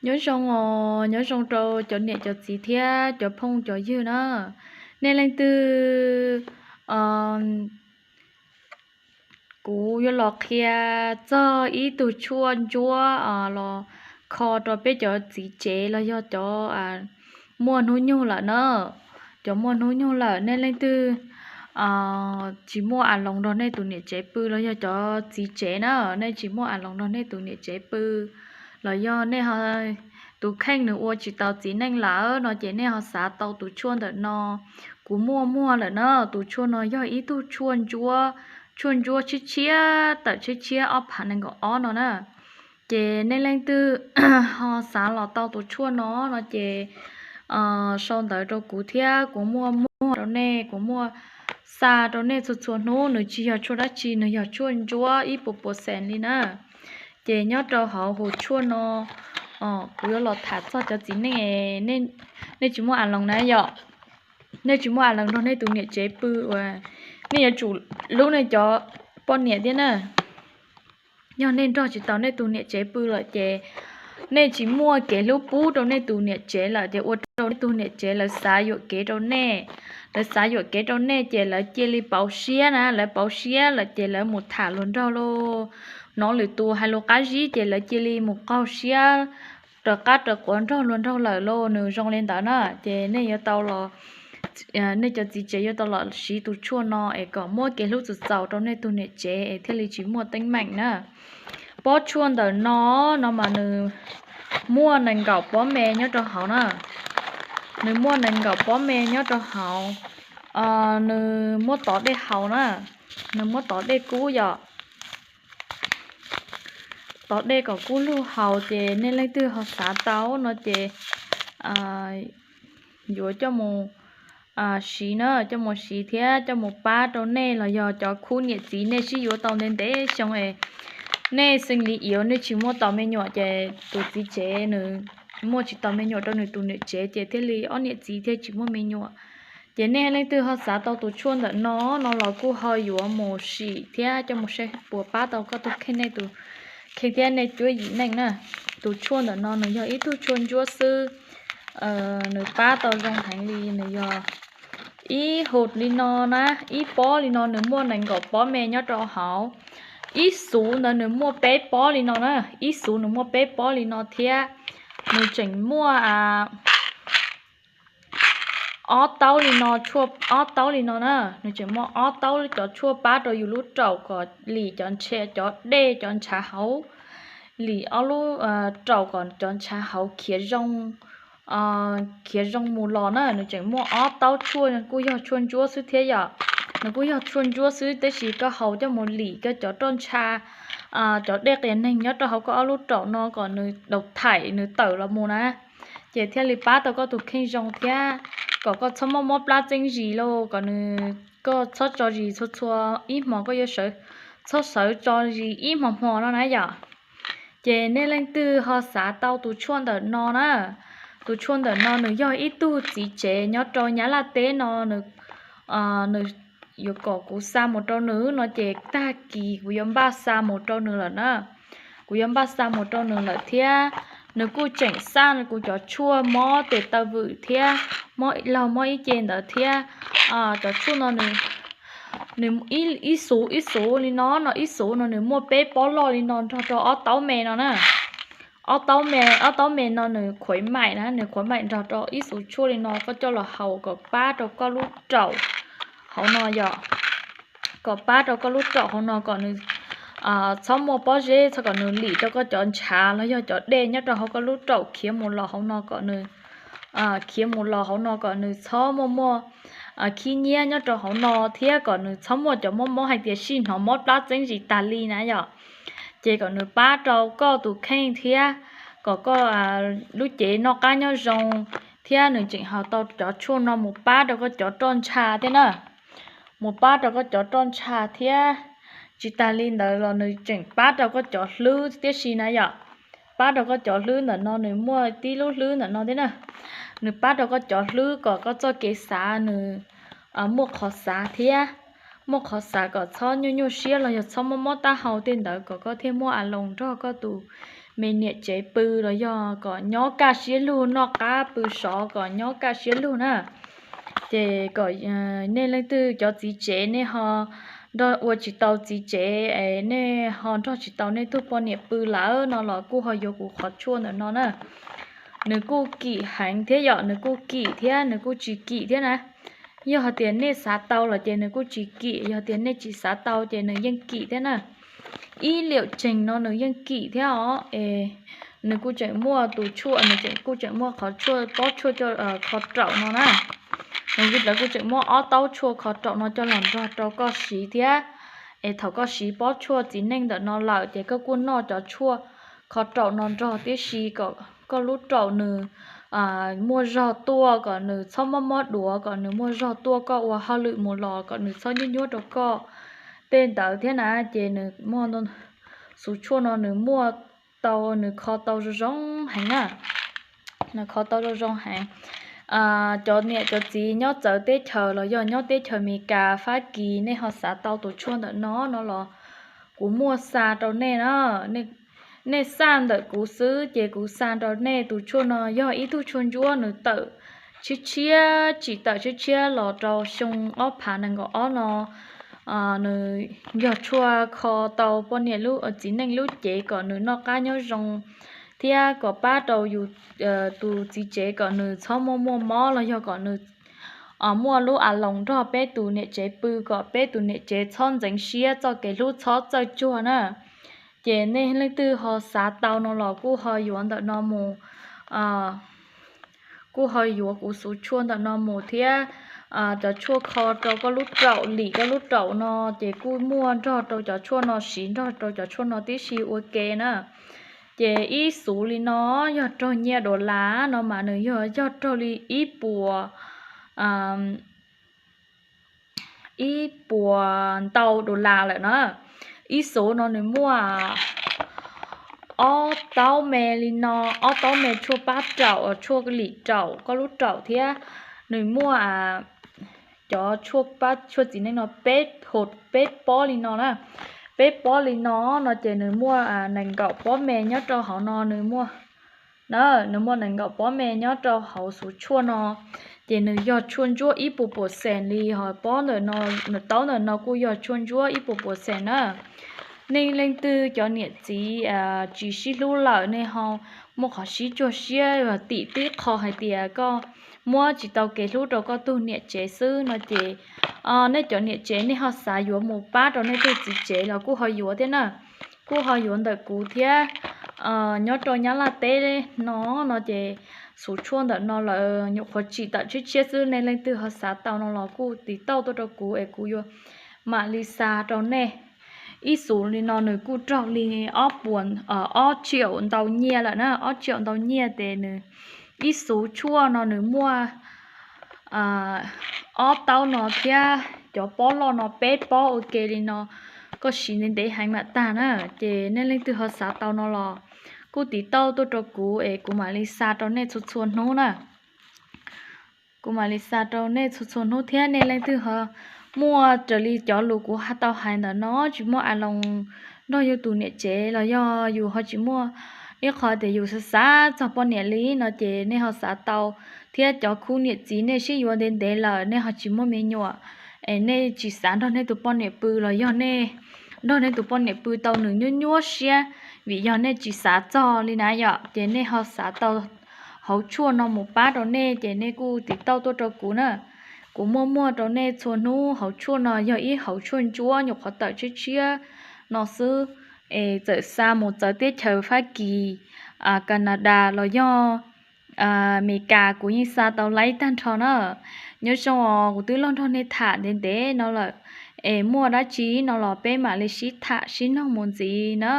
Nyob zoo os, nyob zoo rau cov niam cov txiv thiab cov phooj cov ywg na. Nej leej twg, kuv yuav los qhia txog ib tug tshuaj ntsuab los kho rau peb cov txiv tsev los yog cov muaj hnub nyoog lawm na. Cov muaj hnub nyoog lawm, nej leej twg tsis muaj aloos nrog nej tus niam tsev pw los yog cov txiv tsev na, nej tsis muaj aloos nrog nej tus niam tsev pw los yog nej ho tus kheej nws ua tsis tau txiv neej lawm no ces nej ho xav tau tus tshuaj ntawm no. Kuv muaj muag lawm na. Tus tshuaj no yog ib tug tshuaj ntsuab, tshuaj ntsuab tshiab tshiab tawm tshiab tshiab ob phav nees nkaum ob no na. Ces nej leej twg ho xav los tau tus tshuaj no no ces sau ntawv rau kuv thiab kuv muaj muag rau nej, kuv muaj xa rau nej txhua txhua hnub. Nws tsis yog tshuaj dab tsi, nws yog tshuaj ntsuab ib puas puas xees li na. Ces nyob rau hauv hus tshuaj no, kuv yuav los tham txog cov txiv neej, nej tsis muaj aloos na yom. Nej tsis muaj aloos nrog nej tus niam tsev pw uas nej yuav tsum hlub nej cov poj niam thiab na. Yog nej nrog tsis tau nej tus niam tsev pw lawm ces nej tsis muaj kev hlub pub rau nej tus niam tsev lawm ces ua rau nej tus niam tsev lawv xav yuam kev rau nej. Lawv xav yuam kev rau nej ces lawv cia li pauv siab na, lawv pauv siab lawm ces lawv mus tham luag nraug los hnov lwm tus hais lus qab zib ces lawv cia li mus qaug siab, raws qab raws quav nrog luag nraug lawm los nws zoo li ntawd na. Ces nej yuav tau los, nej cov txiv tsev yuav tau los siv tus tshuaj no es kom muab kev hlub txaus txaus rau nej tus niam tsev es thiaj li tsis muaj teeb meem na. Pob tshuaj ntawm no, no mas nws muaj nees nkaum pob me nyob rau hauv na. Nws muaj nees nkaum pob me nyob rau hauv. Nws muab tov dej haus na, nws muab tov dej kub yom. Tov dej kom kub lug haus ces nej leej twg ho xav tau no ces yuav coj mus siv na, coj mus siv thiab coj mus pab rau nej los yog cov khub niam txiv nej sib yuav tau ntev ntev xyoo es nej xeeb li iv nej tsis muaj tau me nyuam ces tus txiv tsev nws muaj tsis tau me nyuam rau nws tus niam tsev ces thiaj li ob niam txiv thiaj tsis muaj me nyuam. Ces nej leej twg ho xav tau tus tshuaj ntawm no, no los kuj ho yuav mus sim thiab coj mus saib puas pab tau koj tus kheej, nej tus kheej thiab nej cuab yim neej na. Tus tshuaj ntawm no nws yog ib tug tshuaj ntsuab xwb, nws pab tau zoo heev li. Nws yog ib hum li no na, ib pob li no nws muaj nees nkaum pob me nyob rau hauv. Ib xuv ntawd nws muaj peb pob li no na, ib xuv nws muaj peb pob li no thiab. Nws tseem muaj ob taub li no, tshuaj ob taub li no na. Nws tseem muaj ob taub cov tshuaj pab rau yus lub raum kom lim cov ntshe cov dej cov ntshav hauv, lim ob lub raum kom cov ntshav hauv khiav zoo, khiav zoo mus los na. Nws tseem muaj ob taub tshuaj, kuj yog tshuaj ntsuab xwb thiab yom. Nws kuj yog tshuaj ntsuab xwb tab sis koj haus coj mus lim koj cov roj ntsha, cov dej qias neeg nyob rau hauv koj ob lub raum no kom nws daus thaim nws tawm los mus na, ces thiaj li pab tau koj tus kheej zoo thiab kom koj txhob mob mob plab txeeb zis lauj, kom nws, koj txhob tso zis txhua txhua, ib hmo koj yuav sawv, txhob sawv tso zis ib hmo hmo no na yom. Ces nej leej twg ho xav tau tus tshuaj ntawm no na, tus tshuaj ntawm no nws yog ib tug txiv tsev nyob rau Nyab Laj teb no, nws yuav kom kuv xa mus rau nws no ces tag kis kuv yuav npaj xa mus rau nws lawm na. Kuv yuav npaj xa mus rau nws lawm thiab. Nws kuj tseem xaj kuv cov tshuaj mob tes taw vwm thiab mob laug mob ib ce ntawd thiab. Cov tshuaj no nws, nws ib xuv ib xuv li no no, ib xuv no nws muaj peb pob loj li no nrog rau ob taub me no na. Ob taub me, ob taub me no nws khuav maim na, nws khuav maim nrog rau ib xuv tshuaj li no koj coj los haus kom pab rau koj lub raum hauv no yom. Kom pab rau koj lub raum hauv no kom nws txhob muaj pob zeb, txhob kom nws lim rau koj cov ntshav los yog cov dej nyob rau hauv koj lub raum khiav mus los hauv no kom nws, khiav mus los hauv no kom nws txhob muaj muaj khib nyiab nyob rau hauv no thiab kom nws txhob muaj cov mob mob hais tias sij hnov mob plab txeeb zis tas li na yom. Ces kom nws pab rau koj tus kheej thiab kom koj lub cev noj qab nyob zoo, thiab nws tseem haus tau cov tshuaj no mus pab rau koj cov roj ntsha thiab na. Mus pab rau koj cov roj ntsha thiab. Tsis tas li ntawd los nws tseem pab rau koj cov hlwb tib si na yom. Pab rau koj cov hlwb ntawm no, nws muaj tib lub hlwb ntawm no thiab na. Nws pab rau koj cov hlwb kom koj txoj kev xav nws muaj qhov xav thiab. Muaj qhov xav kom txhob nyuaj nyuaj siab los yog txhob mob mob taub hau tej ntawd kom koj thiaj muaj aloos nrog koj tus me niam tsev pw los yog kom nyob kaj siab lug, noj qab pw sov kom nyob kaj siab lug na. Ces kom nej leej twg cov txiv tsev nej ho nrog ua tsis tau txiv tsev es nej ho nrog tsis tau nej tug poj niam pw lawm no los kuj ho yuav kuv qhov tshuaj ntawm no na. Nws kuj kim heev thiab yom, nws kuj kim thiab nws kuj tsis kim thiab na. Yog hais tias nej xav tau los ces nws kuj tsis kim, yog tias nej tsis xav tau ces nws yeej kim thiab na. Ib liam tsees no nws yeej kim thiab os. Es nws kuj tseem muaj tus tshuaj, nws kuj tseem muaj qhov tshuaj pob tshuaj kho raum no na. Nws lawv kuj tseem muaj ob taub tshuaj kho raum no coj los nrog rau koj siv thiab. Es thaum koj siv pob tshuaj txiv neej ntawm no lawm ces koj kuj noj cov tshuaj kho raum no nrog tib si kom koj lub raum nws muaj zog tuaj, kom nws txhob mob mob duav, kom nws muaj zog tuaj koj ua hauj lwm mus los kom nws txhob nyuaj nyuaj rau koj tej ntawd thiab na. Ces nws muaj, xuv tshuaj no nws muaj tau, nws kho tau zoo zoo heev na. Nws kho tau zoo zoo heev. Cov niam cov txiv nyob txawv teb chaws los yog nyob teb chaws Amelikas, Fab Kis, nej ho xav tau tus tshuaj ntawm no no los kuv muaj xa rau nej na. Nej xa ntawm kuv xwb ces kuv xa rau nej. Tus tshuaj no yog ib tug tshuaj ntsuab, nws tawm tshiab tshiab, tsim tawm tshiab tshiab los rau xyoo ob phav nees nkaum ob no. Nws yog tshuaj kho tau poj niam, txiv neej lub cev kom nws noj qab nyob zoo thiab kom pab rau yus tus txiv tsev kom nws txhob muaj muaj mob los yog kom nws muaj lub a loos nrog peb tus niam tsev pw kom peb tus niam tsev txhob ntxeev siab, txoj kev hlub txhob txawj tsuag na. Ces nej leej twg ho xav tau no los kuj ho yuav ntawm no mus, kuj ho yuav kuv xuv tshuaj ntawm no mus thiab. Cov tshuaj kho rau koj lub raum, lim koj lub raum no ces kuj muaj nrog rau cov tshuaj no, siv nrog rau cov tshuaj no tib si ua ke na. Ces ib xuv li no yog raug nyiaj dollar no mas nws yog, yog raug li ib puas, ib puas ntau dollar lawm na. Ib xuv no nws muaj ob taub me li no, ob taub me tshuaj pab raum, tshuaj lim raum koj lub raum thiab. Nws muaj cov tshuaj pab tshuaj txiv neej no peb, peb pob li no na. Peb pob li no no ces nws muaj nees nkaum pob me nyob rau hauv no, nws muaj, nws muaj nees nkaum pob me nyob rau hauv xuv tshuaj no. Ces nws yog tshuaj ntsuab ib puas percent li, ho pob ntawm no, nws taub ntawm no kuj yog tshuaj ntsuab ib puas percent na. Nej leej twg cov niam txiv tsis sib hlub lawm, nej ho muaj qhov sib tsuag siab, tim tib qho hais tias koj muab tsis tau kev hlub rau koj tug niam tsev xwb no ces nej cov niam tsev nej ho xav yuav mus pab rau nej tug txiv tsev los kuj ho yuav thiab na. Kuj ho yuav ntawm kuv thiab. Nyob rau Nyab Laj teb no no ces xuv tshuaj ntawm no lawv nyuam qhuav tsim tawm tshiab tshiab xwb, nej leej twg ho xav tau no los kuj tiv tauj tuaj rau kuv es kuv yuav mam li xa rau nej. Ib xuv li no nws kuj raug li ob puas, ob triệu ntau nyiaj lawm na, ob triệu ntau nyiaj ces nws, ib xuv tshuaj no nws muaj ob taub no thiab cov pob loj no peb pob ua ke li no, koj siv ntev ntev heev mam tag na. Ces nej leej twg ho xav tau no los kuj tiv tauj tuaj rau kuv es kuv mam li xa rau nej txhua txhua hnub na. Kuv mam li xa rau nej txhua txhua hnub thiab. Nej leej twg ho muaj raws li cov lus kuv tau hais ntawm no, tsis muaj a loos nrog yus tus niam tsev los yog yus ho tsis muaj ib qho tias yus xav xav txog poj niam li no ces nej ho xav tau, thiab cov khub niam txiv nej sib yuav ntev ntev lawm nej ho tsis muaj me nyuam, es nej tsis xav nrog nej tus poj niam pw los yog nej nrog nej tus poj niam pw tau nws nyuaj nyuaj siab vim yog nej tsis xav txog li na yom, ces nej ho xav tau hauv tshuaj no mus pab rau nej ces nej kuj tiv tauj tuaj rau kuv na. Kuv muaj muaj rau nej txhua hnub. Hauv tshuaj no yog ib hauv tshuaj ntsuab nyuam qhuav tawm tshiab tshiab no xwb, es txawm xa mus txawv teb chaws Fab Kis, Canada los yog Amelikas kuv yeej xa tau laib tag nrho na. Nyob zoo os, kuv twb los nrog nej tham ntev ntev no lawm, es muaj dab tsi no los peb mam li sib tham sib nug mus ntxiv na.